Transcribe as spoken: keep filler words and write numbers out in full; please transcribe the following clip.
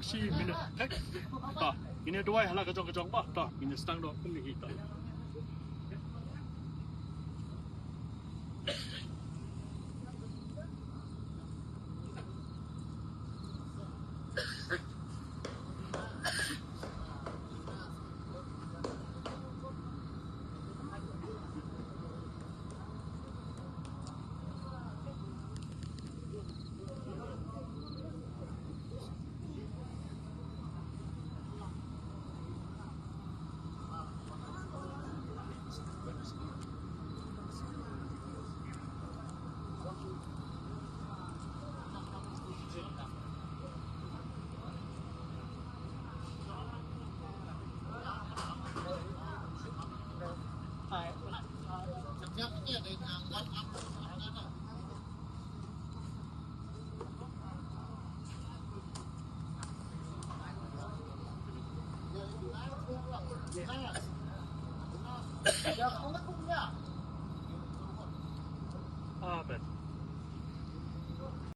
Shi minit. Thik. To, ngin ïa duwai ha la ka jong ka jong ba. To, ngin ïa sdang noh kumne hi to. Ah, ben.